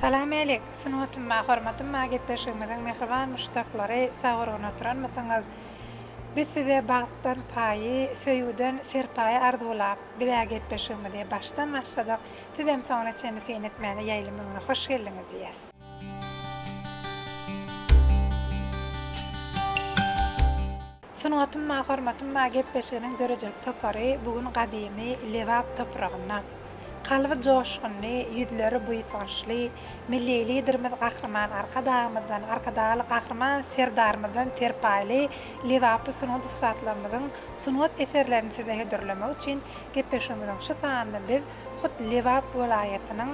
Salam älik, sungatym bar, hormatym bar gepleşigimiziň mähriban muşdaklary sag-gurgun oturanmysyňyz? Biz size bagtdan paýy, söýgüden serpaýy arzuwlap, biz-ä gepleşigimizi başdan başladyk, sizem soňuna çenli syn etmäne ýaýlym öňüne hoş geldiňiz diýýäs. Sungatym bar, hormatym bar gepleşiginiň döredijilik topary bu gün gadymy Lebap topragynda. Kalby joşgunly, ýüzleri buýsançly, Milli Liderimiz Gahryman Arkadagymyzdan, Arkadagly Gahryman Serdarymyzdan serpaýly lebaply sungat ussatlarymyzyň sungat eserlerini size hödürlemek üçin gepleşigimiziň şu sanynda biz hut Lebap welaýatynyň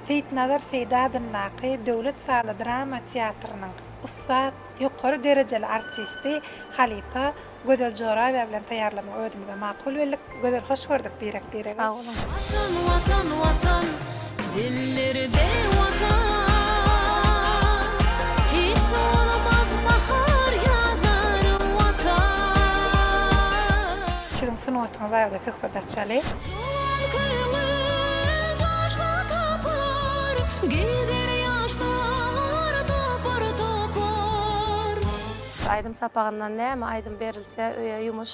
Seýitnazar Seýdi adyndaky döwlet sazly drama teatrynyň ussat, ýokary derejeli artisti halypa Gözel Joraýewa bilen taýýarlamagy özümize makul bildik. Gözel hoş gördük birek-biregi. Sag boluň. Watan Watan Watan dillerde Watan Hiç solmaz bahar ýazlar Watan. Siziň sungatyňyz barada söhbet açaly. Sowan köňül joşgun tapar, Gider ýaşlar topar-topar. Aýdym sapagyndan näme aýdym berilse öýe ýumuş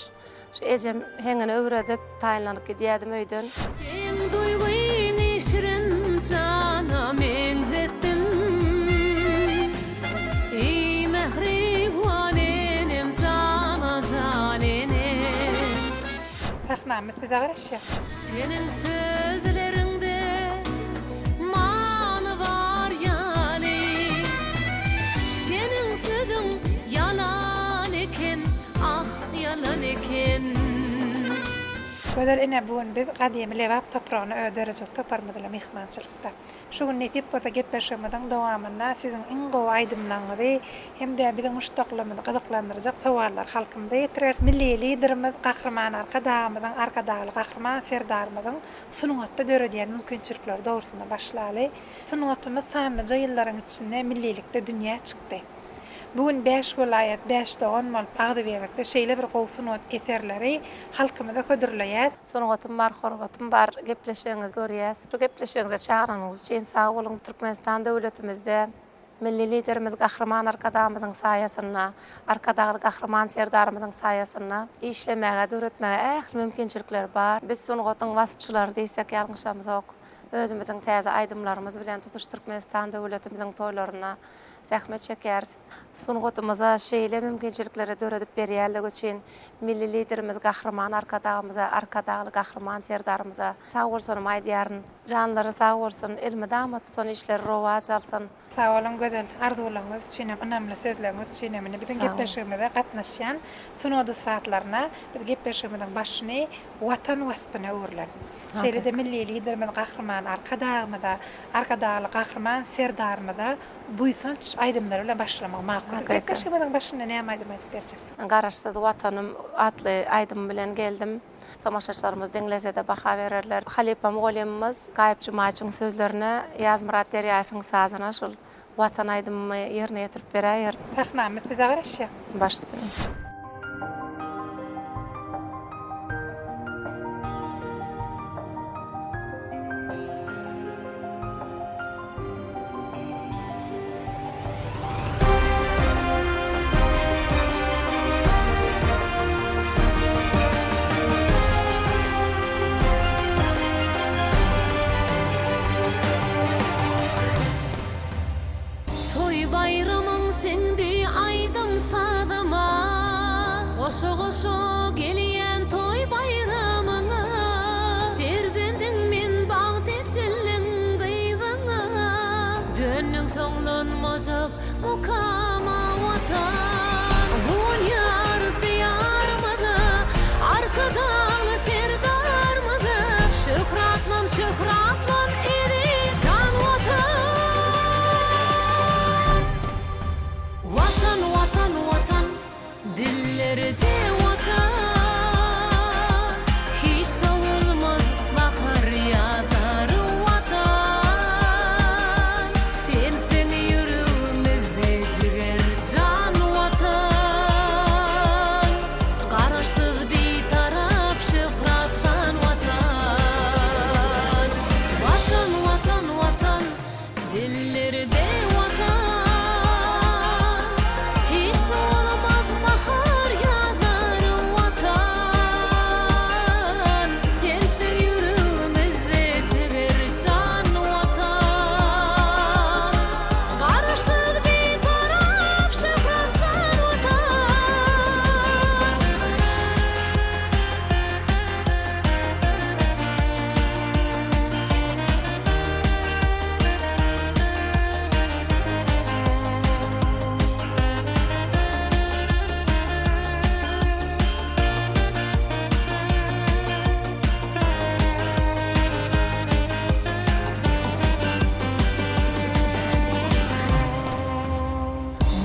şu ejem heňini öwredip taýynlanyp gidýädim öýden. Seň duýgyňy şirin jana meňzetdim Eý mähriban enem jana jan enem. Sahnamyz size garaşýar. Seniň sözleriňde many bar ýaly Seniň sözüň ýalan eken, ah ýalan eken. Gözel ene bu gün biz gadymy Lebap topragyna öz döredijilik toparymyz bilen myhmançylykda. Şu gün nesip bolsa gepleşigimiziň dowamynda siziň iň gowy aýdymlaryňyzy hem-de biziň muşdaklarymyzy gyzyklandyrjak sowallary halkymyza ýetireris. Milli Liderimiz Gahryman Arkadagymyzyň, Arkadagly Gahryman Serdarymyzyň sungatda döredýän mümkinçilikleri dogrusynda başlaly. Sungatymyz sanlyja ýyllaryň içinde millilikde dünýä çykdy. Bu gün bäş welaýat, bäş dogan bolup agzybirlikde şeýle bir gowy sungat eserleri halkymyza hödürleýär. Sungatym bar, hormatym bar gepleşigiňizi görýäs. Şu gepleşigiňize çagyranyňyz üçin sag boluň. Türkmenistan döwletimizde Milli Liderimiz Gahryman Arkadagymyzyň saýasynda, Arkadagly Gahryman Serdarymyzyň saýasynda işlemäge, döretmäge ähli mümkinçilikler bar. Biz sungatyň waspçylary diýsek ýalňyşamzok. Özümiziň täze aýdymlarymyz bilen tutuş Türkmenistan döwletimiziň toýlarynda zähmet çekýäris. Sungatymyza şeýle mümkinçilikleri döredip berýänligi üçin Milli Liderimiz Gahryman Arkadagymyza, Arkadagly Gahryman Serdarymyza sag bolsunymy aýdýaryn. Janlary sag bolsun, elmydama tutan işleri rowaç alsyn. Sag boluň Gözel, arzuwlaryňyz üçinem, ynamly sözleriňiz üçinem. Indi biziň gepleşigimize gatnaşýan sungat ussatlaryna biz gepleşigimiziň başyny Watan waspyna öwrülen, şeýle-de Milli Liderimiz Gahryman Arkadagymyza, Arkadagly Gahryman Serdarymyza buýsanç aýdymlary bilen başlamagy makul. Gepleşigimiziň başynda näme aýdym aýdyp berjeksiň? Garaşsyz Watanym atly aýdym bilen geldim. Tomaşaçylarymyz diňlese-de baha bererler. Halypa mugallymymyz Gaýyp Jumaýewiň sözlerine, Ýazmyrat Derýaýewiň sazyna şol Watan aýdymymy ýerine ýetirip beräýer. Sahnamyz size garaşýar. Baş üstüne. Toý baýramyň siňdi aýdym-sazyma, Goşa-goşa gelýän toý baýramyňa, Perzendiň men bagt eçildiň gyzyňa, Döndüň soňlanmajak mukama Watan. Guwanýarys Diýarymyza, Arkadagly Serdarymyza, Şöhratlan, şöhratlan eziz jan Watan! Watan, Watan, Watan, dillerde Watan, Hiç sowulmaz bahar ýazar Watan, Sensiň ýüregimizde jiger jan Watan. Dillerde Watan, Hiç solmaz bahar ýazar Watan, Sensiň ýüregimizde jiger jan Watan, Garaşsyz Bitarap şöhrat şan Watan.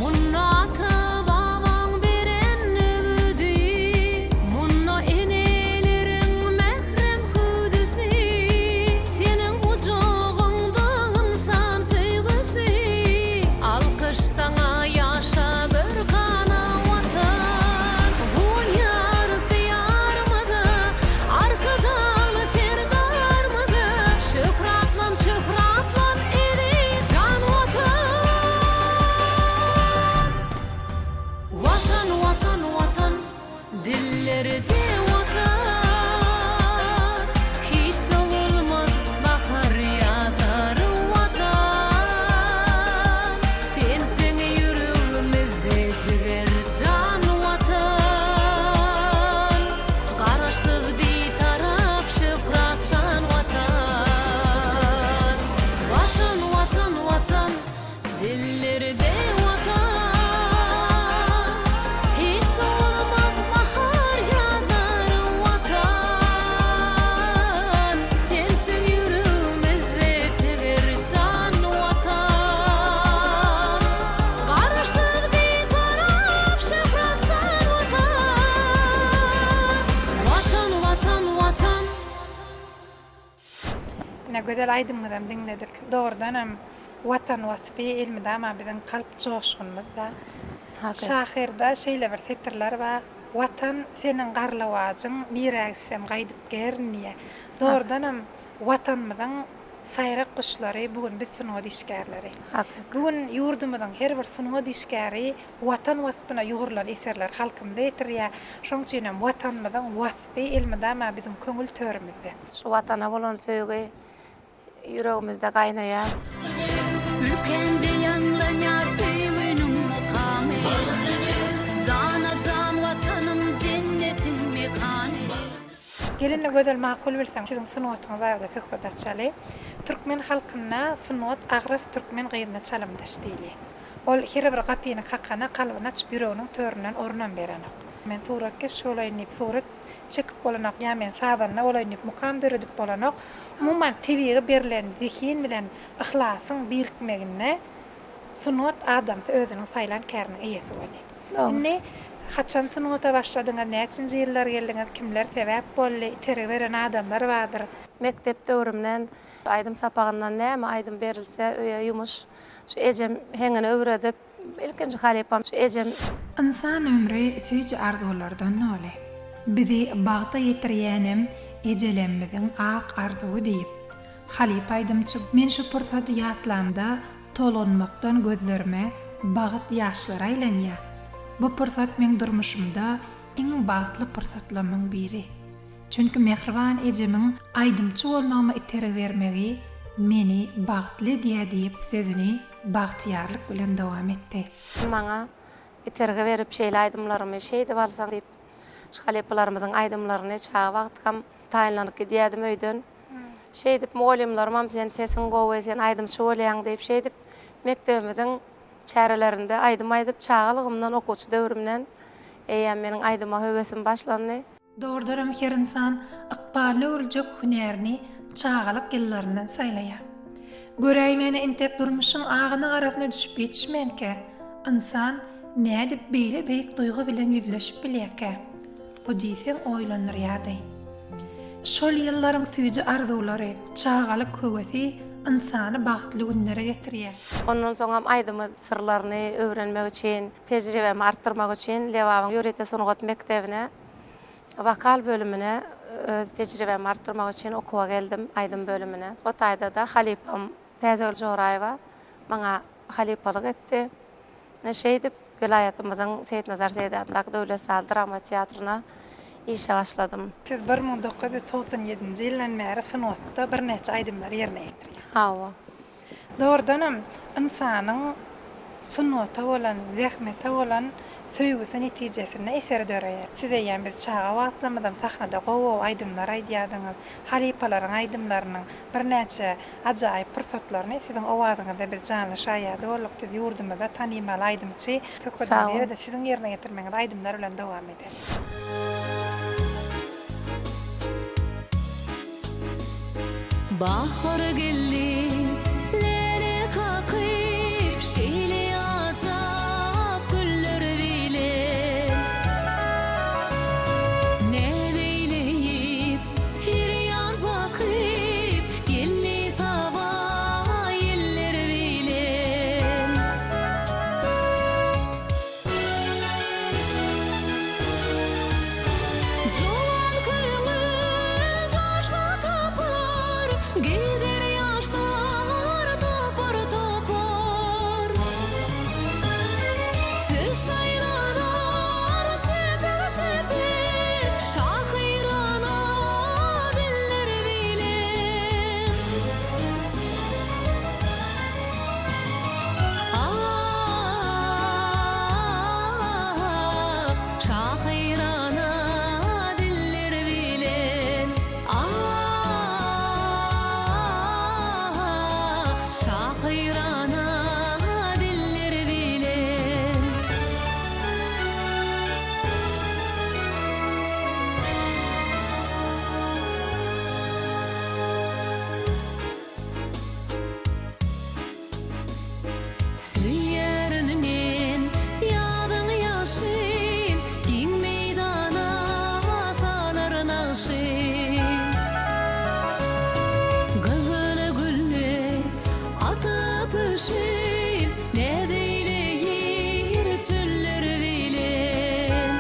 Munda ata-babaň beren öwüdi, Munda eneleriň mährem hüwdüsi, Seniň gujagyňda ynsan söýgüsi. Alkyş saňa ýaşa bir gana Watan. Guwanýarys Diýarymyza, Arkadagly Serdarymyza. Şöhratlan, şöhratlan eziz jan Watan. Watan, Watan, Watan, dillerde Watan. Hiç sowulmaz bahar ýazar Watan. Sensiň ýüregimizde jiger jan Watan. Garaşsyz Bitarap şöhrat şan Watan. Watan, Watan, Watan, Dillerde Watan, Hiç solmaz bahar ýazar Watan, Sensiň ýüregimizde jiger jan Watan, Garaşsyz Bitarap şöhrat şan Watan, Watan, Watan, Watan. Ine gözel aýdymyňyzam diňledik. Dogrudanam Watan waspy elmydama biziň kalp joşgunymyzda. Şahyrda şeýle bir setirler bar, Watan seniň garlawajyň, nirä gitsem gaýdyp gerin diýýär. Dogrudanam Watanymyzyň saýrak guşlary bu gün biz sungat işgärleri. Bu gün ýurdumyzyň her bir sungat işgäri Watan waspyna ýugrulan eserleri halkymyza ýetirýär. Şonuň üçinem Watanymyzyň waspy elmydama biziň köňül törümizde. Şu Watana bolan söýgi ýüregimizde gaýnaýar. Ülkämde ýaňlanýar söýginiň mukamy. Jana-jan Watanym jennetiň mekany. Gelinle Gözel makul bilseň siziň sungatyňyz barada söhbet açaly. Türkmen halkynda sungat agras türkmen gyzyna çalymdaş diýilýär. Ol her bir gapyny kakana kalbyny açyp ýüreginiň töründen orunam berenok. Men suratkeş bolaýyn diýip surat çekip bolanok ýa men sazanda bolaýyn diýip mukam döredip bolanok. Umuman tebigy berlen zehin bilen yhlasyň birikmeginde sungat adamsy özüniň saýlan käriniň eýesi bolýar. Indi haçan sungata başladyňyz, näçinji ýyllar geldiňiz, kimler sebäp boldy, itergi beren adamlar bardyr. Mekdep döwrümden aýdym sapagyndan näme aýdym berilse öýe ýumuş şu ejem heňini öwredip Ilkinji halypam şu ejem. Ynsan ömri süýji arzuwlardan doly. Bizi bagta ýetirýänem ejelemmiziň ak arzuwy diýip, halypa aýdymçy Men şu pursady ýatlamda tolgunmakdan gözlerime bagt ýaşlary aýlanýar. Bu pursat meň durmuşymda iň bagtly pursatlarymyň biri. Çünki mähriban ejemiň aýdymçy bolmagyma itergi bermegi meni bagtly edýär diýip sözüni bagtyýarlyk bilen dowam etdi. Maňa itergi berip şeýle aýdymlarymy şeýdip alsaň diýip şu halypalarymyzyň aýdymlaryny çaga wagtkam taýynlanyp gidýärdim öýden. Şeýdip mugallymlarymam sen sesiň gowy sen aýdymçy bolýaň diýip şeýdip mekdebimiziň çärelerinde aýdym aýdyp çagalygymdan okuwçy döwrümden eýýäm meniň aýdyma höwesim başlandy. Dogrudanam her ynsan ykbalyna öwrüljek hünärini çagalyk ýyllaryndan saýlaýar. Göräýmäne entek durmuşyň agyna-garasyna düşüp ýetişmänkä, ynsan nädip beýle beýik duýgy bilen ýüzleşip bilýärkä? Bu diýseň oýlandyrýardy. Şol ýyllaryň süýji arzuwlary, çagalyk höwesi ynsany bagtly günlere getirýär. Ondan soňam aýdymy syrlaryny öwrenmek üçin, tejribämi artdyrmak üçin Lebabyň ýörite sungat mekdebine wokal bölümine öz tejribämi artdyrmak üçin okuwa geldim, aýdym bölümine. O taýda-da halypam. Täzegül Joraýewa maňa halypalyk etdi. Şeýdip, welaýatymyzyň Seýitnazar Seýdi adyndaky döwlet saz drama teatryna işe başladym. Siz 1997-nji ýyldan bäri sungatda birnäçe aýdymlary ýerine ýetirýäňiz. Hawa. Dogrudanam, ynsanyň sungata bolan, zähmete bolan söýgüsi netijesinde eser döreýär. Siz eýýäm biz çaga wagtlarymyzam sahnada gowy-gowy aýdymlar aýdýardyňyz. Halypalaryň aýdymlarynyň birnäçe ajaýyp pursatlaryny siziň owazyňyzda biz janly şaýady bolduk. Siz ýurdumyzda tanymal aýdymçy. Sag boluň. Söhbedimizi siziň ýerine ýetirmegiňiz aýdymlar bilen dowam edeliň. Bahar geldi, läle kakyp, şeýle ajap güller bilen. Näz eýleýip, her ýan bakyp, geldi saba ýeller bilen. Juwan köňül joşgun tapar, Gezer ýaşlar topar-topar. Söz saýlanar çeper-çeper, Şahyrana diller bilen. Ah, şahyrana diller bilen, Ah, şahyrana diller bilen. Söýýärin men ýazyň ýagşyn, Giň meýdana salar nagşyn. Gyzyl güller atyp öşün, Näz eýleýir çöller bilen.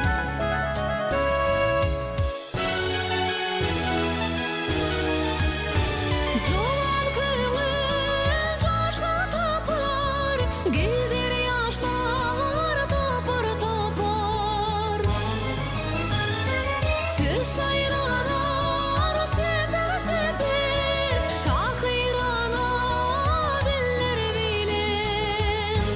Juwan köňül joşgun tapar, Gezer ýaşlar topar-topar. Söz saýlanar çeper-çeper, Şahyrana diller bilen.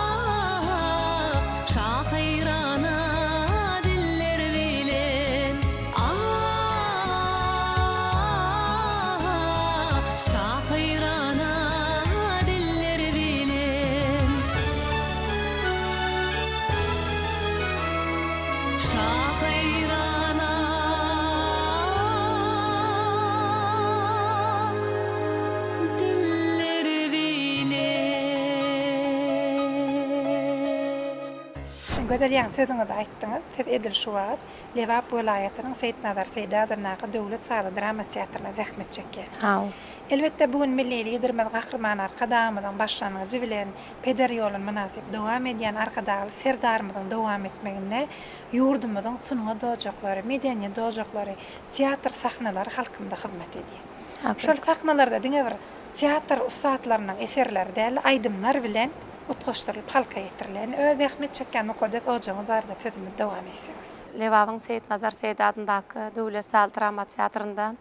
Ah, şahyrana diller bilen, Ah, şahyrana diller bilen. Şahyrana diller bile. Gözel ýaňy sözüňizde aýtdyňyz, siz edil şu wagt Lebap welaýatynyň Seýitnazar Seýdi adyndaky döwlet sazly drama teatrynda zähmet çekýäňiz. Elbetde, bu gün Milli Liderimiz Gahryman Arkadagymyzyň başlangyjy bilen Peder ýoluny mynasyp dowam edýän Arkadagly Serdarymyzyň dowam etmeginde ýurdumyzyň sungat ojaklary, medeniýet ojaklary, teatr sahnalary halkymyza hyzmat edýär. Şol sahnalarda diňe bir teatr ussatlarynyň eserleri däl, aýdymlar bilen utgaşdyrylyp halka ýetirilýär. Indi öz zähmet çekýän mukaddes ojagyňyz barada sözümizi dowam etseňiz. Lebabyň Seýitnazar Seýdi adyndaky döwlet saz drama teatrynda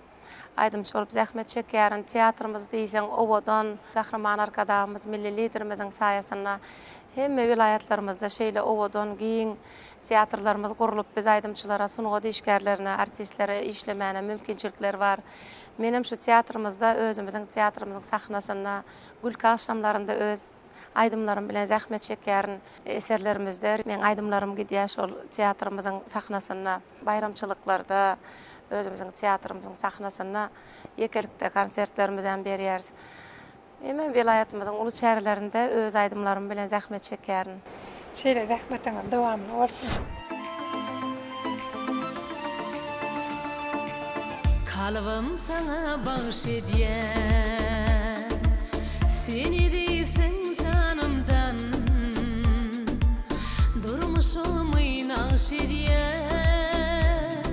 Aýdymçy bolup zähmet çekýärin. Teatrymyz diýseň owadan. Gahryman Arkadagymyz, Milli Liderimiziň saýasynda hemme welaýatlarymyzda şeýle owadan, giň teatrlarymyz gurlup, biz aýdymçylara, sungat işgärlerine, artistlere işlemäne mümkinçilikler bar. Menem şu teatrymyzda, özümiziň teatrymyzyň sahnasynda gülki agşamlarynda öz aýdymlarym bilen zähmet çekýärin. Eserlerimizde meň aýdymlarym gidýär şol teatrymyzyň sahnasynda. Baýramçylyklarda özümiziň teatrymyzyň sahnasynda ýekelikde konsertlerimizem berýäris. Hemem welaýatymyzyň uly çärelerinde öz aýdymlarym bilen zähmet çekýärin. Şeýle zähmetiňiz dowamly bolsun! Kalbym saňa bagş edýän Seni diýseň janymdan Durmuşymy nagş edýän.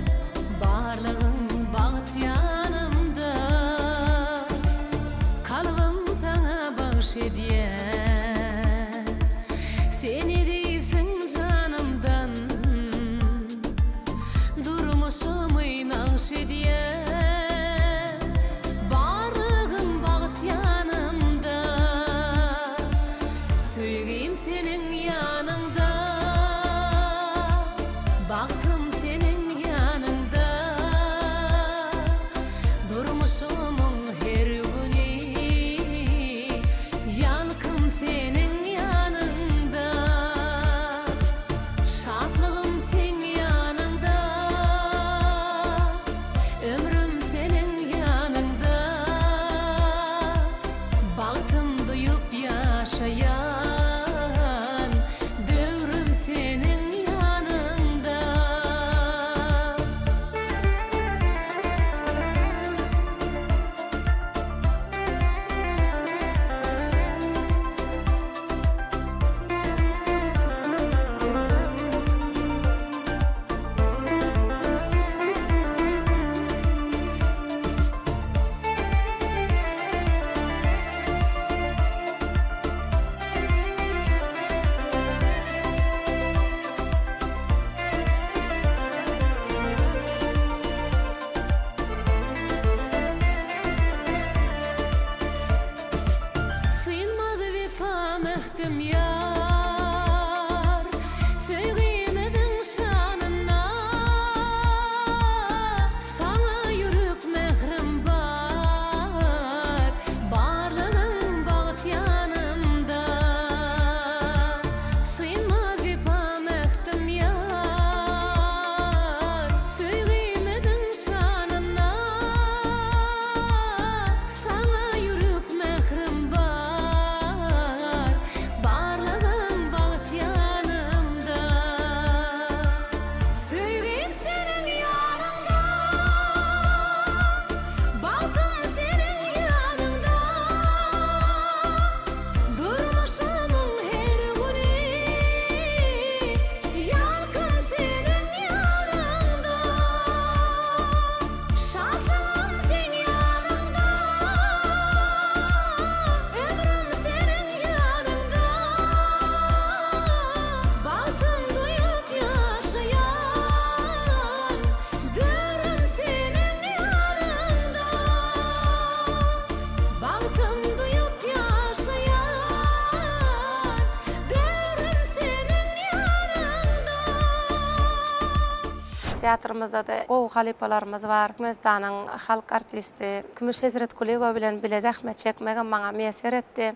Teatrymyzda-da gowy halypalarymyz bar. Türkmenistanyň halk artisti Kümüş Hezretgulyýewa bilen bile zähmet çekmegem maňa miýesser etdi.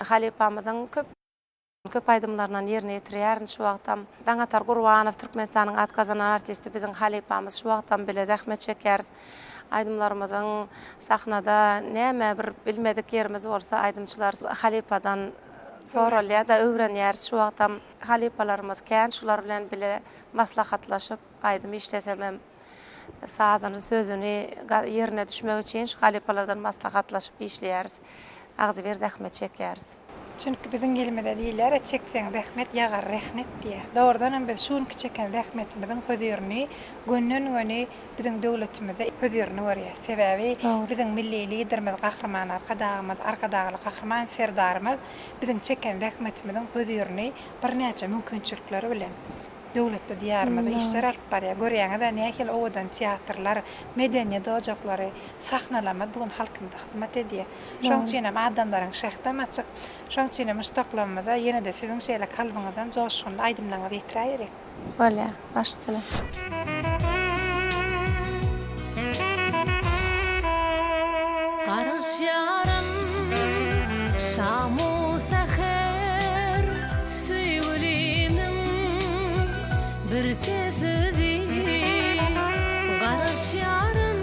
Halypamyzyň köp Köp aýdymlaryndan ýerine ýetirýärin şu wagtam. Daňatar Gurbanow Türkmenistanyň at gazanan artisti biziň halypamyz şu wagtam bile zähmet çekýäris. Aýdymlarymyzyň sahnada näme bir bilmedik ýerimiz bolsa aýdymçylar halypadan soralýar-da öwrenýäris şu wagtam. Halypalarymyz kän şular bilen bile maslahatlaşyp aýdym işlesemem sazyny sözüni ýerine düşmegi üçin şu halypalardan maslahatlaşyp işleýäris. Agzybir zähmet çekýäris. Çünki biziň ilimizde diýilýär-ä çekseň zähmet ýagar rehnet diýýär. Dogrudanam biz şu günki çeken zähmetimiziň hözirini gönden-göni biziň döwletimizde hözirini görýäs. Sebäbi biziň Milli Liderimiz Gahryman Arkadagymyz, Arkadagly Gahryman Serdarymyz biziň çeken zähmetimiziň hözirini birnäçe mümkinçilikleri bilen döwletli Diýarymyzda işler alyp barýar. Görýäňiz-ä nähili owadan teatrlar, medeniýet ojaklary, sahnalarymyz bu gün halkymyza hyzmat edýär. Şoň üçinem adamlaryň şähdem açyk. Şoň üçinem muşdaklarymyza ýene-de siziň şeýle kalbyňyzdan joşgunly aýdymlaryňyzy ýetiräýeliň. Bolýar, baş üstüne. Garaşýaryn şamu säher Söýgülimiň birje sözi Garaşýaryn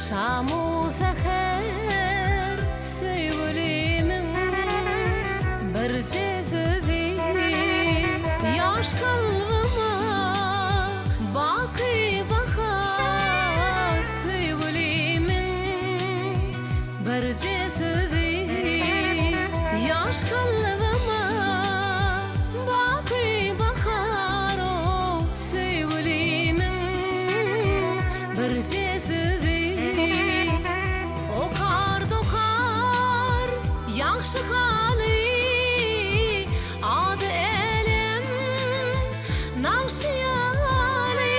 şamu säher Söýgülimiň birje sözi Ýaş kalbyma baky bahar Söýgülimiň birje sözi Ýaş kalbyma baky bahar O söýgülimiň birje sözi Okar dokar ýagşy haly Ady älem nagşy ýaly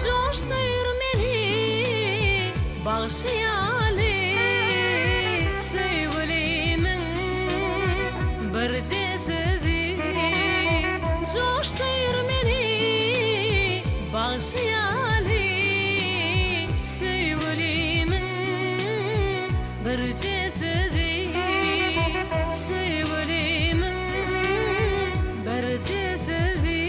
Joşdyr meni bagşy ýaly Söýgülimiň birje sözi Joşdyr meni bagşy ýaly Söýgülimiň birje sözi Söýgülimiň birje sözi.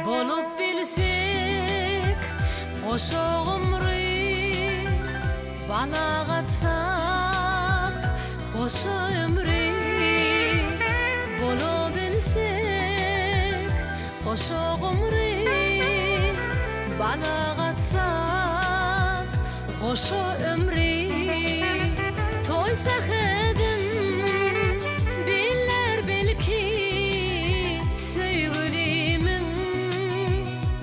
Bolup bilsek goşa gumry, Bala gatsak goşa ömri. Bolup bilsek goşa gumry, Bala gatsak Goşa ömri toý sähedin Biller belki söýgülimiň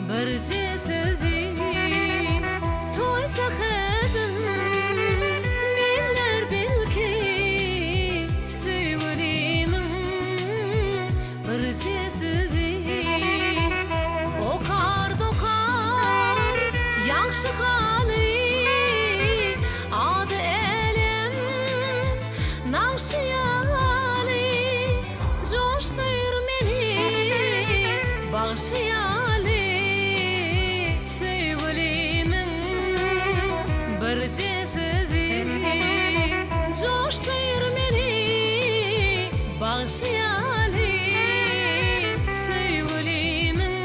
birje sözi Toý sähedin biller belki söýgülimiň Birje sözi okar dokar ýagşy haly Ady älem nagşy ýaly Joşdyr meni bagşy ýaly Söýgülimiň birje sözi Joşdyr meni bagşy ýaly Söýgülimiň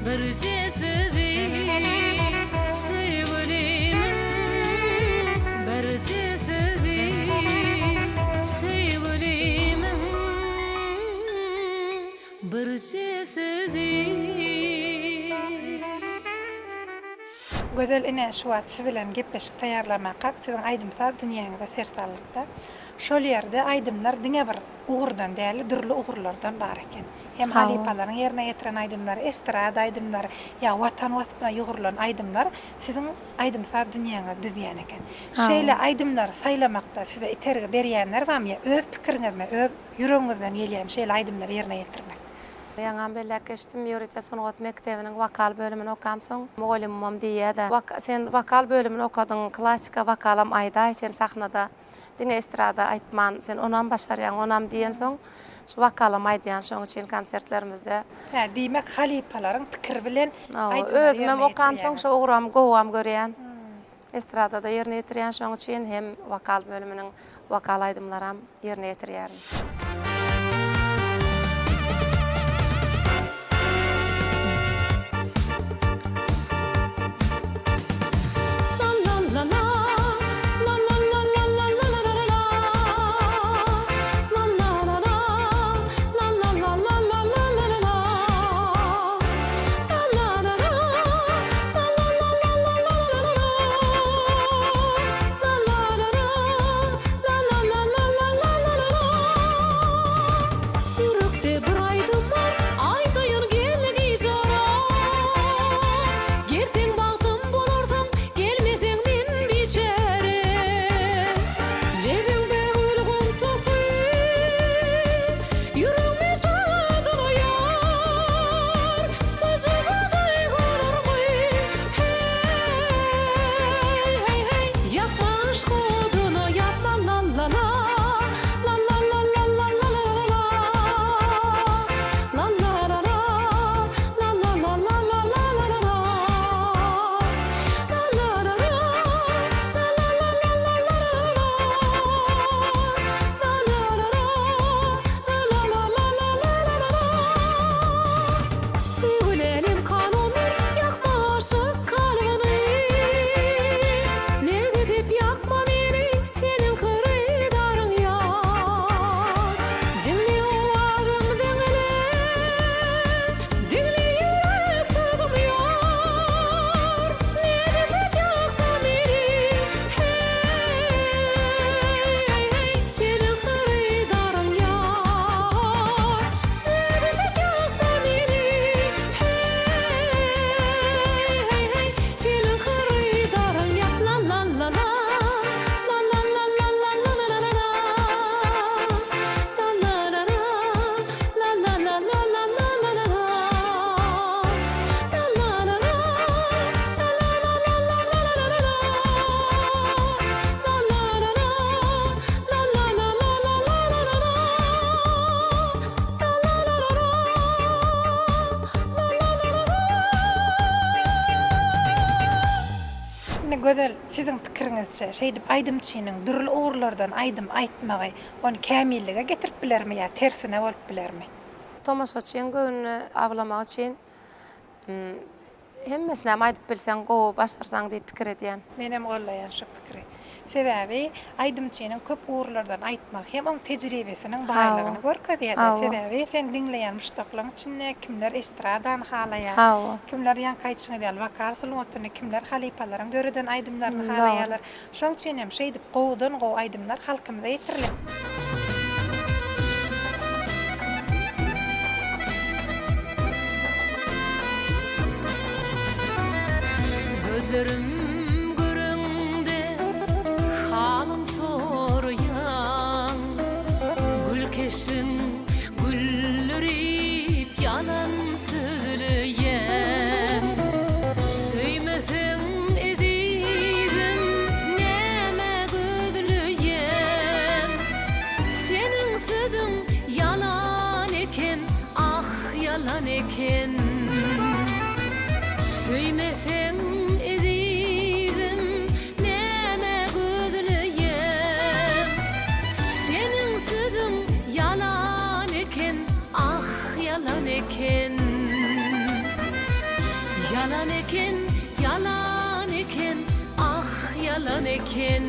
birje sözi Söýgülimiň birje sözi Söýgülimiň birje sözi. Gözel ine şu wagt siz bilen gepleşik taýýarlamakak siziň aýdym-saz dünýäňize ser saldykda. Şol ýerde aýdymlar diňe bir ugurdan däl-de, dürli ugurlardan bar eken. Hem halypalaryň ýerine ýetiren aýdymlary, estrada aýdymlary ýa Watan waspyna ýugrulan aýdymlar siziň aýdym-saz dünýäňizi düzýän eken. Şeýle aýdymlary saýlamakda size itergi berýänler barmy ýa öz pikiriňizmi, öz ýüregiňizden gelýärmi şeýle aýdymlary ýerine ýetirmek? Ýaňam belläp geçdim, ýörite sungat mekdebiniň wokal bölümini okamsoň, mugallymymam diýýär-de, Sen wokal bölümini okadyň, klassika wokalam aýdaý sen sahnada. Diňe estrada aýtman, sen onam başarýaň, onam diýensoň, şu wokalam aýdýan, şoň üçin konsertlerimizde. Hä, diýmek halypalaryň pikiri bilen aýdymlary Özümem ýerine okamsoň ýetirýäňiz. şo ugram gowam görýän. Estradada ýerine ýetirýän şoň üçin hem wokal bölüminiň wokal aýdymlaram ýerine ýetirýärin. Ýürekde bir aýdym bar, aýdaýyn gel gijara. Gelseň bagtym bolarsyň, gelmeseň men biçäre. Lebiňde gül gunçasy, ýüregmi jadylaýar. Myjyga duýgularmy, heý, heý, heý. Ýakma yşk oduna, ýakma la-la-la. Söýgülenem kanundyr, ýakma aşyk kalbyny. Näz edip ýakma meni, seniň hyrydaryň ýar. Diňle owazym diňle, diňle ýürek sözüm ýar. Näz edip ýakma meni, heý, heý, seniň hyrydaryň ýar. Näz edip ýakma meni, heý, heý, heý, seniň hyrydaryň ýar. La la la la, la la la la la la la la la. La la la la, la la la la la la la la la. La la la la, la la la la la la la la la. La la la la, la la la la la la la la la. La la la la la, la la la la la. Indi Gözel, siziň pikiriňizçe, şeýdip aýdymçynyň dürli ugurlardan aýdym aýtmagy ony kämillige getirip bilermi ýa tersine bolup bilermi? Tomaşaçyň göwnüni awlamak üçin hemmesinem aýdyp bilseň gowy başarsaň diýip pikir edýän. Menem gollaýan şu pikiri. Sebäbi aýdymçynyň köp ugurlardan aýtmagy hem oň tejribesiniň baýlygyny görkezýär-de. Sebäbi sen diňleýän muşdaklaryň içinde kimler estradany halaýar, kimler ýaňky aýdyşyňyz ýaly wokal sungatyny, kimler halypalaryň döreden aýdymlaryny halaýarlar. Şoň üçin hem şeýdip gowudan-gowy aýdymlar halkymyza ýetirilýär. Gözlerim göreňde halym soraýaň, Gül keşbiň güldürip ýalan sözleýäň. Söýmeseň ezizim nämä gözleýäň? Seniň sözüň ýalan eken, ah ýalan eken. Söýmeseň ezizim nämä gözleýäň? Seniň sözüň ýalan eken, ah ýalan eken. Ýalan eken, ýalan eken, ah ýalan eken.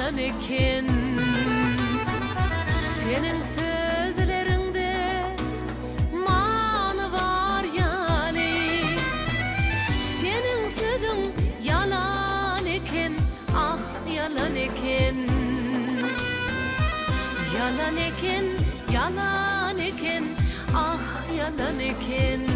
Ýalan eken Seniň sözleriňde many bar ýaly Seniň sözüň ýalan eken ah ýalan eken Ýalan eken ýalan eken ah ýalan eken.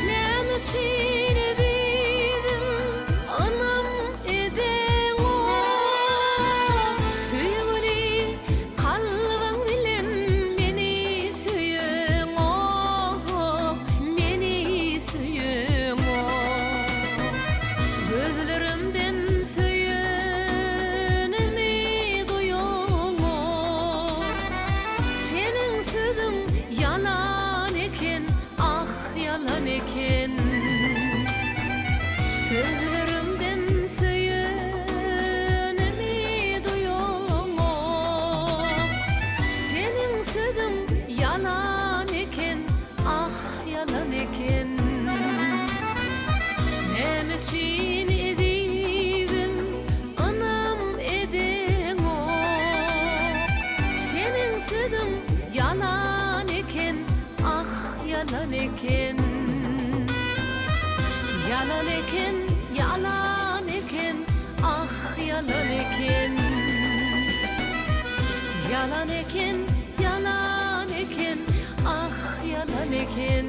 Näme üçin ezizim ynam edeňok Söýgüli kalbyň bilen meni söýeňok Meni söýeňok Gözlerimden söýenimi duýaňok Seniň sözüň ýalan eken ah ýalan eken Sözlerimden söýenimi duýaňok Seniň sözüň ýalan eken ah ýalan eken Näme üçin ezizim ynam edeňok Seniň sözüň ýalan eken Ah ýalan eken Ýalan eken ýalan eken Ah ýalan eken Ýalan eken ýalan eken Ah ýalan eken.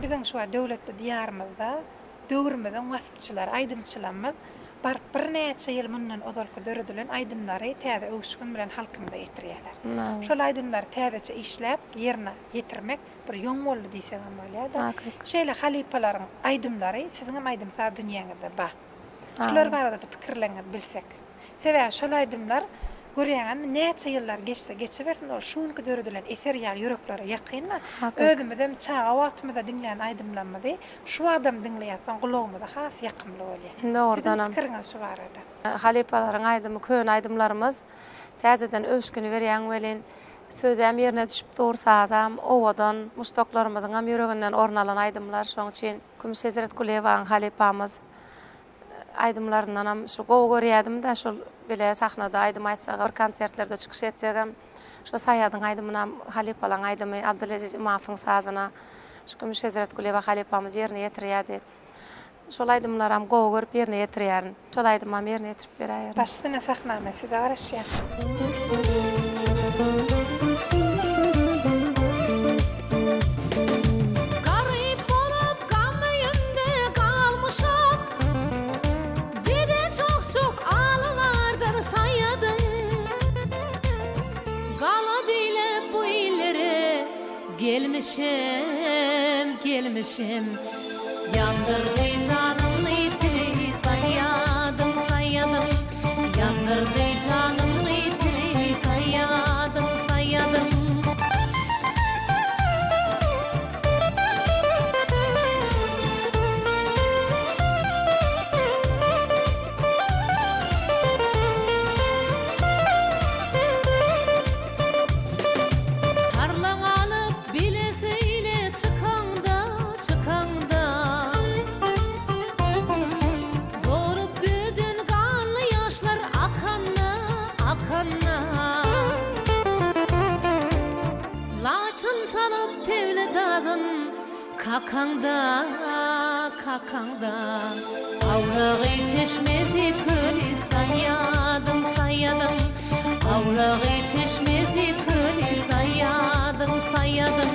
Biziň şu wagt döwletli Diýarymyzda döwrümiziň waspçylary, aýdymçylarymyz baryp birnäçe ýyl mundan ozalky döredilen aýdymlary täze öwüşgin bilen halkymyza ýetirýärler. Şol aýdymlary täzeçe işläp, ýerine ýetirmek bir ýoň boldy diýsegem bolýar-da. Şeýle halypalaryň aýdymlary siziňem aýdym-saz dünýäňizde bar. Şular barada-da pikirleriňizi bilsek. Sebäbi şol aýdymlar görýäňizmi näçe ýyllar geçse geçibersin ol şu günki döredilen eser ýaly ýüreklere ýakyn-da. Özümizem çaga wagtymyzda diňlän aýdymlarymyzy şu wagtam diňleýäs soň gulagymyza has ýakymly bolýar. Siziň pikiriňiz şu barada? Halypalaryň aýdymy köne aýdymlarymyz täzeden öwüşgini berýäň welin sözem ýerine düşüp dur sazam owadan muşdaklarymyzyňam ýüreginden orun alan aýdymlar şoň üçin Kümüş Hezretgulyýewanyň halypamyz Aýdymlaryndanam şu gowy görýädim-dä şol bile sahnada aýdym aýtsagam, bir konsertlerde çykyş etsegem şo Saýadyň aýdymynam halypalaň aýdymy Abdyleziz Imamowyň sazyna şu Kümüş Hezretgulyýewa halypamyz ýerine ýetirýädi. Şol aýdymlaram gowy görüp ýerine ýetirýärin. Şol aýdymam ýerine ýetirip beräýerin. Baş üstüne sahnamyz size garaşýar. Garyp bolup gam öýünde galmyşam, Bize çok-çok aly bardyr saýadyň. Gala diýlip bu illere gelmişem, gelmişem. Ýandyrdy janyny tili saýadyň, saýadyň. Ýandyrdy janyny tili saýadyň, saýadyň. Tarlaň alyp bile seýle çykaňda, çykaňda. Dolup giden ganly ýaşlar akanda, akanda. Laçyn salyp tewle dagyn kakaňda, kakaňda. Awlagy çeşmesi köli saýadyň, saýadyň. Awlagy çeşmesi köli saýadyň, saýadyň.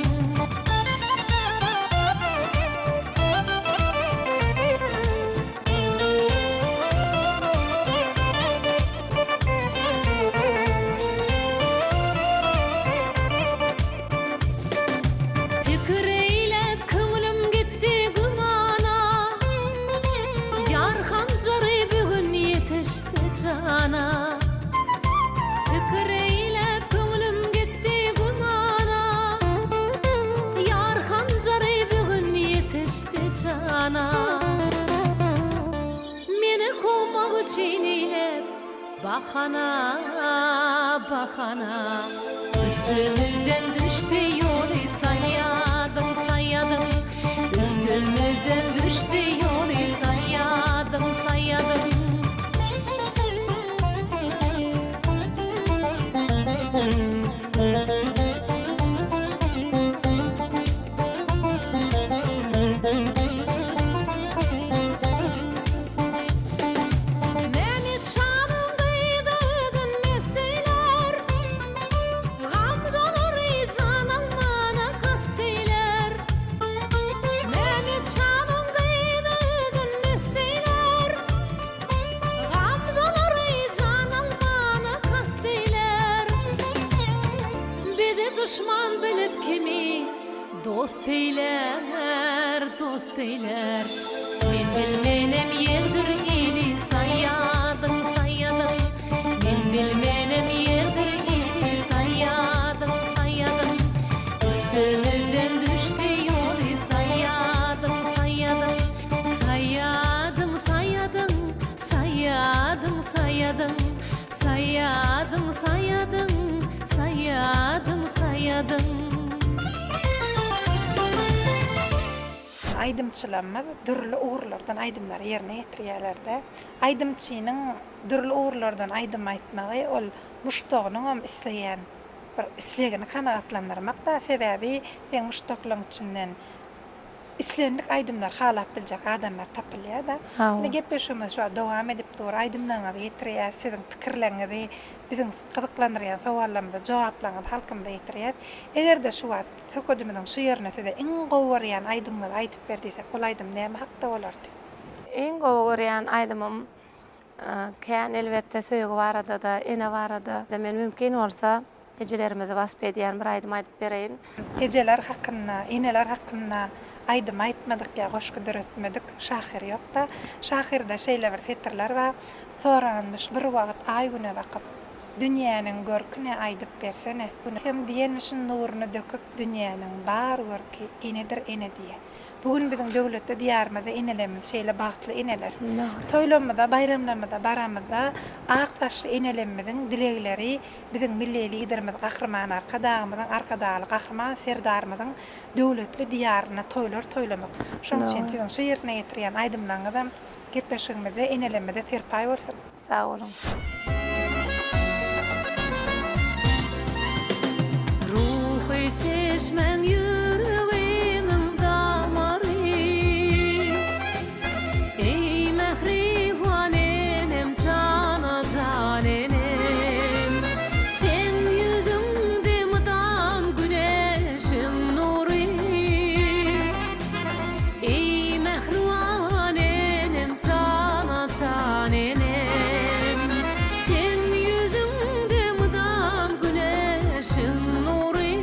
Pikir eýläp köňlüm gitdi gümana. Ýar han. bahana. Meni kowmak üçin eýläp bahana, bahana. Üstümizden düşdi ýoly saýadyň, saýadyň. Üstümizden düşdi ýoly saýadyň, saýadyň. Meni çagyň gyzy özün mes eýlär, Gam dolary jan almana kast eýlär. Meni çagyň gyzy özün mes eýlär, Gam dolary jan almana kast eýlär. Bizi duşman bilip kimi dost eýlär, dost eýlär. Men bilmenem ýerdir ili saýadyň, saýadyň. Men bilmenem ýerdir ili saýadyň, saýadyň. Üstümizden düşdi ýoly saýadyň, saýadyň. Saýadyň, saýadyň, saýadyň, saýadyň. Saýadyň, saýadyň, saýadyň, saýadyň. Aýdymçylarymyz dürli ugurlardan aýdymlary ýerine ýetirýärler-de. Aýdymçynyň dürli ugurlardan aýdym aýtmagy ol muşdagynyňam isleýän bir islegini kanagatlandyrmak-da. Sebäbi seň muşdaklaryň içinden Islendik aýdymlary halap biljek adamlar tapylýar-da. Indi gepleşigimiz şu wagt dowam edip dur. Aýdymlaryňyzy ýetirýäs, siziň pikirleriňizi, biziň gyzyklandyrýan sowallarymyza jogaplaryňyzy halkymyza ýetirýäs. Eger-de şu wagt söhbedimiziň şu ýerinde size iň gowy görýän aýdymyňyzy aýdyp ber diýsek, ol aýdym näme hakda bolardy? Iň gowy görýän aýdymym kän elbetde söýgi barada-da, ene barada-da. Men mümkin bolsa Ejelerimizi wasp edýän bir aýdym aýdyp bereýin. Ejeler hakynda, eneler hakynda aýdym aýtmadyk ýa goşgy döretmedik şahyr ýok-da. Şahyrda şeýle bir setirler bar, Soranmyş bir wagt aý-güne bakyp, Dünýäniň görki ne aýdyp bersene. Gün hem diýenmişin nuruny döküp, Dünýäniň bar görki enedir ene diýe. Bu gün biziň döwletli Diýarymyzda enelerimiz şeýle bagtly eneler. Toýlarymyza, baýramlarymyza baramyzda ak saçly enelerimiziň dilegleri biziň Milli Liderimiz Gahryman Arkadagymyzyň, Arkadagly Gahryman Serdarymyzyň döwletli Diýarynda toýlar toýlamak. Şonuň üçin siziň şu ýerine ýetirýän aýdymlaryňyzam gepleşigimizde enelerimize serpaý bolsun. Sag boluň. Ruhy çeşmäň ýüregimiň damary Eý mähriban enem jana jan enem Seň ýüzüňde mydam güneşiň nury Eý mähriban enem jana jan enem Seň ýüzüňde mydam güneşiň nury.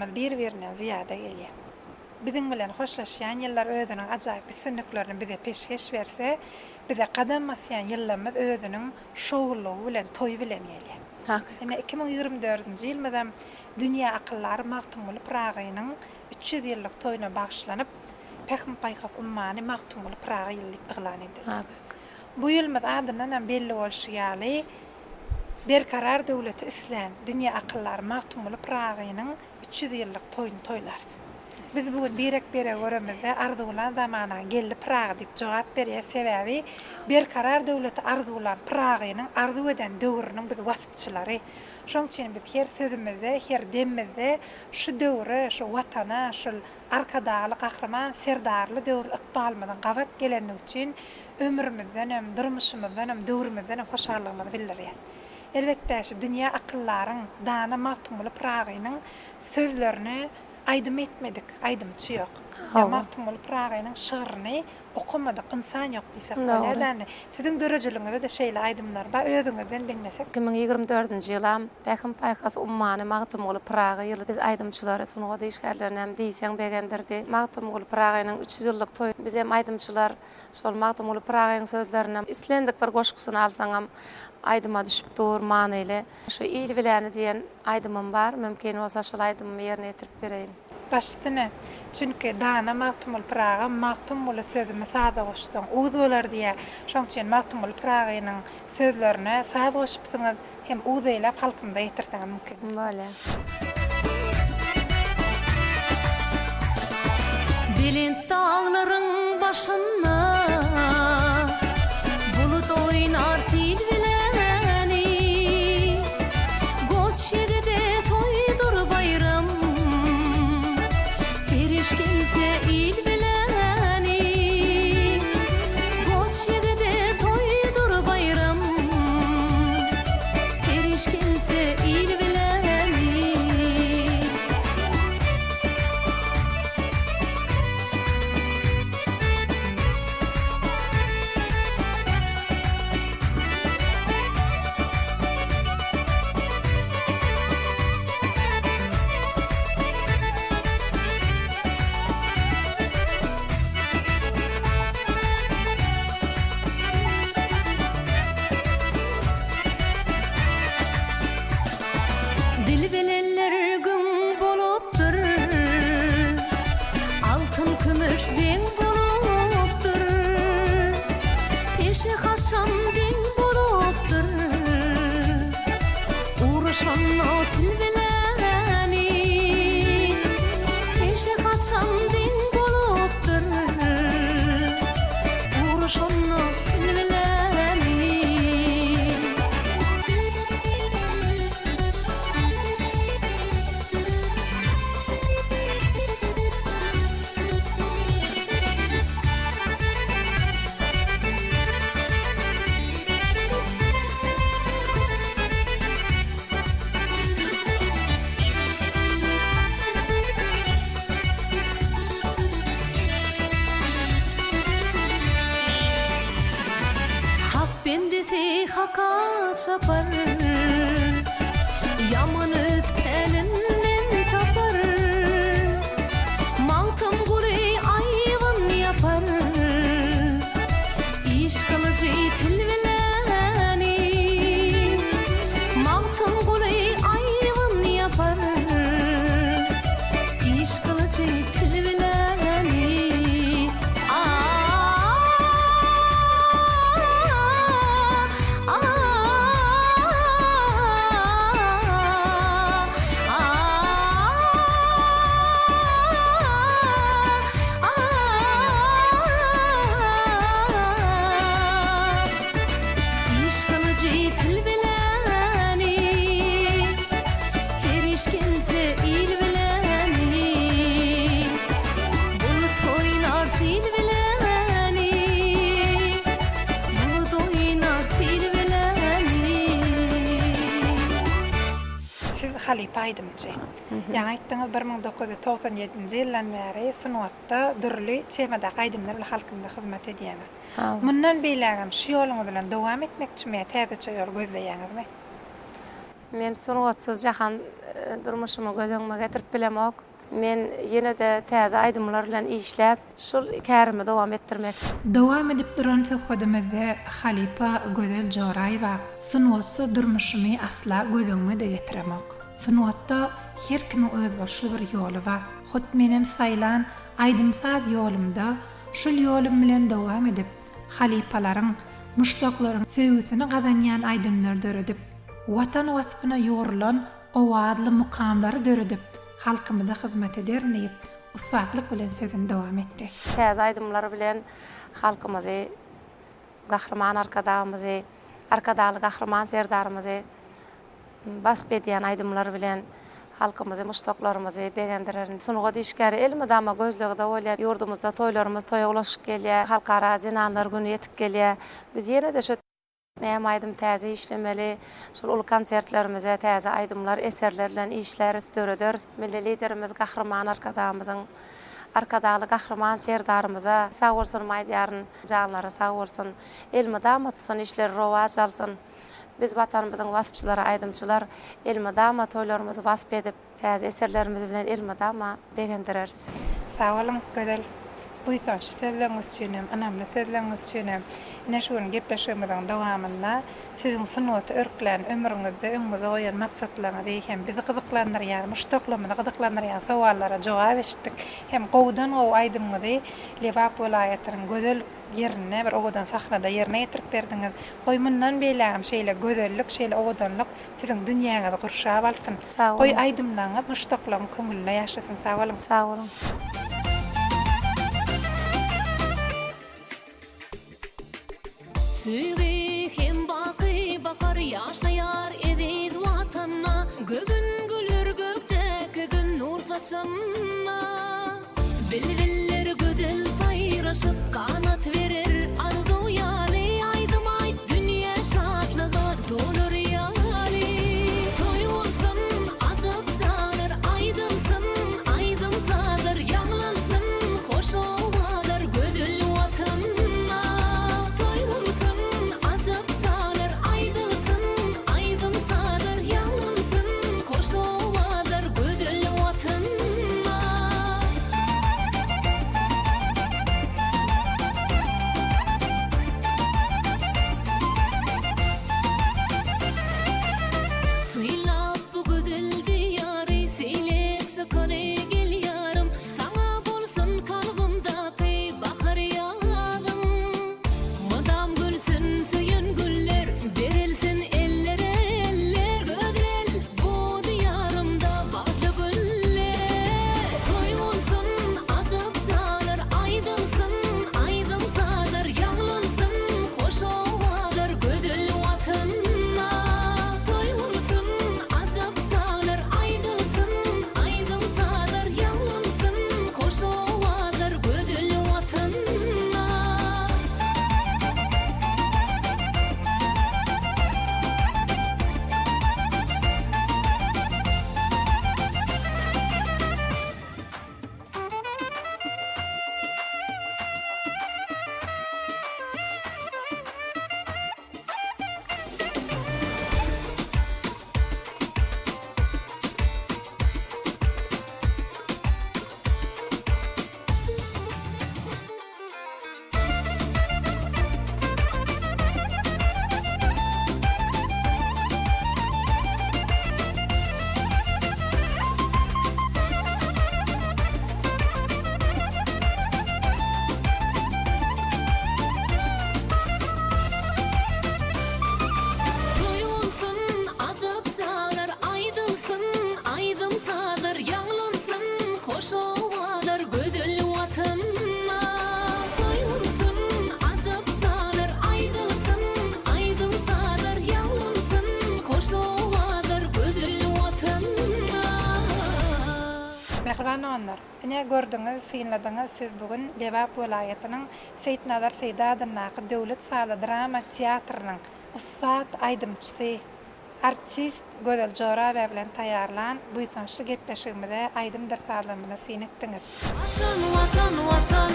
ýyllarymyz bir-birinden zyýada gelýär. Biziň bilen hoşlaşýan ýyllar özüniň ajaýyp üstünliklerini bize peşgeş berse, bize gadam basýan ýyllarymyz özüniň şowlulygy bilen, toýy bilen gelýär. Ine, 2024-nji ýylymyzam dünýä akyldary Magtymguly Pyragynyň 300 ýyllyk toýuna bagyşlanyp, Pähim-paýhas ummany Magtymguly Pyragy ýyly diýip yglan edildi. Bu ýylymyz adyndanam belli bolşy ýaly, Berkarar döwleti islän dünýä akyldary Magtymguly Pyragynyň 300 ýyllyk toýuny toýlarys. Biz bu gün birek-biregi göremizde Arzuwlan zamanaň geldi Pyragy diýip jogap berýäs. Sebäbi Berkarar döwleti arzuwlan Pyragynyň arzuw eden döwrüniň biz waspçylary. Şoň üçin biz her sözümizde, her demimizde şu döwre, şu Watana, şul Arkadagly Gahryman Serdarly döwür ykbalymyzyň gabat gelenligi üçin ömrümizdenem, durmuşymyzdanam, döwrümizdenem hoşallygymyzy bildirýäs. Elbetde, şu dünýä akyldaryň, dana Magtymguly Pyragynyň sözlerini aýdym etmedik aýdymçy ýok. Ýa Magtymguly Pyragynyň şygryny okamadyk ynsan ýok diýsek bolýar däli. Siziň döredijiligiňizde-de şeýle aýdymlar bar, özüňizden diňlesek. 2024-nji ýylam Pähim-paýhas ummany Magtymguly Pyragy ýyly biz aýdymçylary, sungat işgärlerini hem diýseň begendirdi. Magtymguly Pyragynyň 300 ýyllyk toýy bizem aýdymçylar Şol Magtymguly Pyragyň sözlerinden islendik bir goşgusyny alsaňam aýdyma düşüp dur, manyly. Şu Il biläni diýen aýdymym bar, mümkin bolsa şol aýdymymy ýerine ýetirip bereýin. Baş üstüne. Çünki dana Magtymguly Pyragy Magtymguly sözümi saza goşsaň uz bolar diýýär. Şoň üçin Magtymguly Pyragynyň sözlerine saz goşupsyňyz. Hem uz eýläp halkymyza ýetirseňiz mümkin. Bolýa. Belent daglaryň başynda Bulut oýnar sil bileni Goç ýigide toýdur baýram Periş gelse il bileni Goç ýigide toýdur baýram Periş gelse il bileni. Dil bilenler güň bolupdyr, Altyn kümüş zeň bolupdyr, Peşe haçan deň bolupdyr, Uruşanda til bileni. Peşe haçan deň bolupdyr, Uruşanda til bileni. Hak bendesi haka çapar, Ýaman öz pälinden tapar. Magtymguly aýbyn ýapar, Iş gylyjy til bileni. Magtymguly aýbyn ýapar, Iş gylyjy til bileni. Iş gylyjy til bileni, Her iş gelse il bileni. Bulut oýnar sil bileni, Bulut oýnar sil bileni. Siz halypa aýdymçy. Ýaňy aýtdyňyz 1997-nji ýyldan bäri sungatda dürli temadaky aýdymlar bilen halkymyza hyzmat edýäňiz. Mundan beýlägem şu ýoluňyz bilen dowam etmekçimi ýa täzeçe ýol gözleýäňizmi? Men sungatsyz jahan durmuşymy göz öňüme getirip bilemok. Men ýene-de täze aýdymlar bilen işläp, şul kärimi dowam etdirmekçi. Dowam edip duran söhbedimizde halypa Gözel Joraýewa Sungatsyz durmuşymy asla göz öňüme-de getiremok. Sungatda her kimiň özboluşly bir ýoly bar. Hut menem saýlan aýdym-saz ýolumda şul ýolum bilen dowam edip, halypalaryň, muşdaklaryň söýgüsini gazanýan aýdymlar döredip, Watan waspyna ýugrulan owazly mukamlary döredip, halkymyza hyzmat ederin diýip, ussatlyk bilen sözüni dowam etdi. Täze aýdymlar bilen halkymyzy, Gahryman Arkadagymyzy, Arkadagly Gahryman Serdarymyzy wasp edýän aýdymlar bilen halkymyzy, muşdaklarymyzy begendirerin. Sungat işgäri elmydama gözlegde bolýar. Ýurdumyzda toýlarymyz toýa ulaşyp gelýär. Halkara zenanlar güni ýetip gelýär. Biz ýene-de şu Näme aýdym täze işlemeli? Şol uly konsertlerimize täze aýdymlar, eserler bilen işläris, dörederis. Milli Liderimiz Gahryman Arkadagymyzyň, Arkadagly Gahryman Serdarymyza sag bolsunymy aýdýaryn. Janlary sag bolsun. Elmydama tutan işleri rowaç alsyn. Biz Watanymyzyň waspçylary, aýdymçylar elmydama toýlarymyzy wasp edip, Täze eserlerimiz bilen elmydama begendireris. Sag boluň, Gözel. Buýsançly sözleriňiz üçin hem, ynamly sözleriňiz üçin hem. Ine şu gün gepleşigimiziň dowamynda siziň sungata örklän ömrüňizde öňüňize goýan maksatlaryňyzy hem bizi gyzyklandyrýan, muşdaklarymyzy gyzyklandyrýan sowallara jogap eşitdik. Hem gowudan-gowy aýdymyňyzy Lebap welaýatynyň gözel ýerinde, bir owadan sahnada ýerine ýetirip berdiňiz. Goý mundan beýlägem şeýle gözellik, şeýle owadanlyk Siziň dünýäňizi gurşap alsyn. Sag Goý boluň. aýdymlaňyz muşdaklaryň köňlünde ýaşasyn sag boluň. Sag boluň. Söýgi hem baky bahar ýaşaýar eziz Watanda, Göwün güler gökdäki Gün nur saçanda. Bilbiller gözel saýraşyp ganat berer arzuw ýaly aýdym aýt dünýä şatlyga dolar ýaly toý bolsun ajap şalar aýdylsyn aýdym sazlar ýaňlansyn hoş owazlar gözel watanda toý bolsun ajap şalar aýdylsyn aýdym sazlar ýaňlansyn hoş owazlar gözel watanda. Sylap bu gözel diýary, seýle çykaly gel ýarym, Saňa bolsun kalbymdaky bahar ýazym. Mydam gülsün söýen güller, berilsin ellere eller, Gözel bu diýarymda bagtly günler. Toý bolsun, ajap şalar aýdylsyn, aýdym-sazlar ýaňlansyn, hoş owazlar gözel Watanda. Toý bolsun, ajap şalar aýdylsyn, aýdym-sazlar ýaňlansyn, hoş owazlar gözel Watanda. Toý bolsun, ajap şalar aýdylsyn, aýdym-sazlar ýaňlansyn, hoş owazlar gözel Watanyma. Toý bolsun, ajap şalar aýdylsyn, aýdym-sazlar ýaňlansyn, hoş owazlar gözel Watanyma. Mähriban doganlar! Ine, gördüňiz, synladyňyz, siz bu gün Lebap welaýatynyň Seýitnazar Seýdi adyndaky döwlet sazly drama teatrynyň ussat aýdymçysy, Artist Gözel Jorabew bilen taýýarlan buýsançly gepleşigimize aýdymdyr sazlarymyza syn etdiňiz. Watan Watan Watan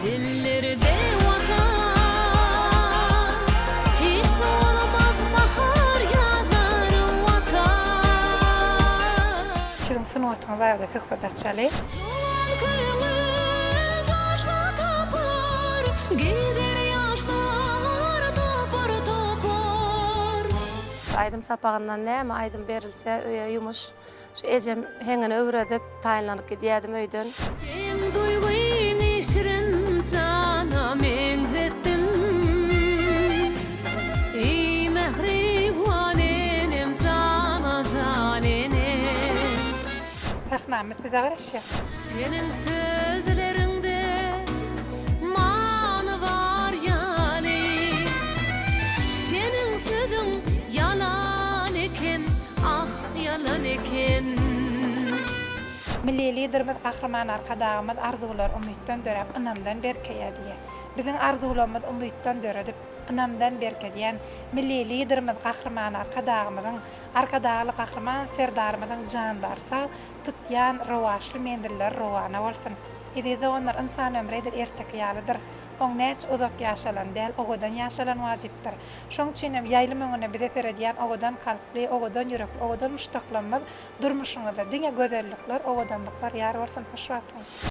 dillerde Watan Hiç solmaz bahar ýazlar Watan. Sungatyňyz barada söhbet açaly. Juwan köňül joşgun tapar, Gezer ýaşlar topar-topar. Aýdym sapagyndan näme aýdym berilse öýe ýumuş şu ejem heňini öwredip taýynlanyp gidýädim öýden. Seň duýgyňy şirin jana meňzetdim Eý mähriban enem jana jan enem. Sahnamyz size garaşýar. Seniň sözleriňde many bar ýaly Seniň sözüň ýalan eken ah ýalan eken. Milli Liderimiz Gahryman Arkadagymyz Arzuwlar umytdan döräp, ynamdan berkeýär diýýär. Biziň arzuwlarymyz umytdan döredip, ynamdan berkedýän Milli Liderimiz Gahryman Arkadagymyzyň, Arkadagly Gahryman Serdarymyzyň janlary sag, tutýan rowaçly menzilleri rowana bolsun! Eziz doganlar, ynsan ömri edil erteki ýalydyr. Oň näçe uzak ýaşalany däl, owadan ýaşalany wajypdyr. Şoň üçinem ýaýlym öňünde bize seredýän owadan kalply, owadan ýürekli, owadan muşdaklarymyz Durmuşyňyzda diňe gözellikler, owadanlyklar ýar bolsun, hoş wagtyňyz!